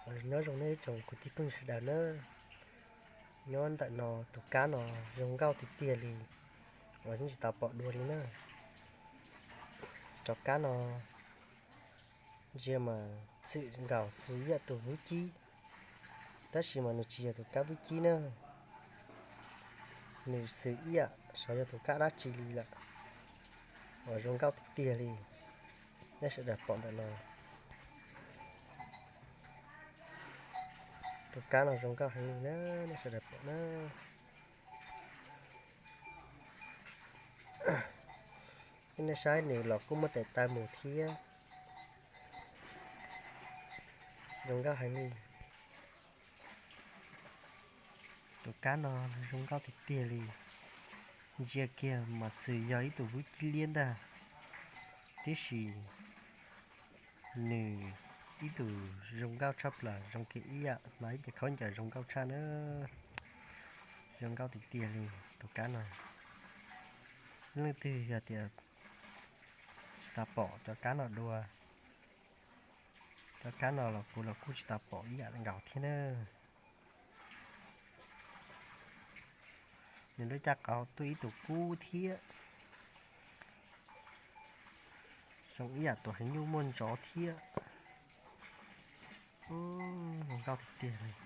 Nyob zoo nej ib tsoom kwv tij phooj ywg sawv daws na. Nyob ntawm no tus kab no zoo nkauj tiag tiag li, uas yeej tsis tau pom dua li na. Cov kab no ntsia mas txwm nkaus xws ib yam tus vwb cib, tab sis mas nws tsis yog tus kab vwb cib na. Nws xws ib yam xyov yog tus kab dab tsi li lawm, uas zoo nkauj tiag tiag li. Nej sawv daws pom ntawm no, tus kab no zoo nkauj heev li na, nej sawv daws pom na. Nej saib nws los kuj muaj tes taw mus thiab, zoo nkauj heev li. Tus kab no zoo nkauj tiag tiag li, ntsia kiag mas xws yog ib tug vwb cib liab ntag, tiam sis nws ib tug zoo nkauj tshaj plaws, zoo kiag ib yam hnav ib ce khaub ncaws zoo nkauj tshaj na. Zoo nkauj tiag tiag li tus kab no. Leej twg yog tias tsis tau pom cov kab no dua, cov kab no los kuv los kuj tsis tau pom ib yam nkaus thiab na. Nws lub caj qhov tuaj ib tug kub thiab, zoo ib yam tus heev nyuj muaj ntsov thiab. Zoo nkauj tiag tiag li.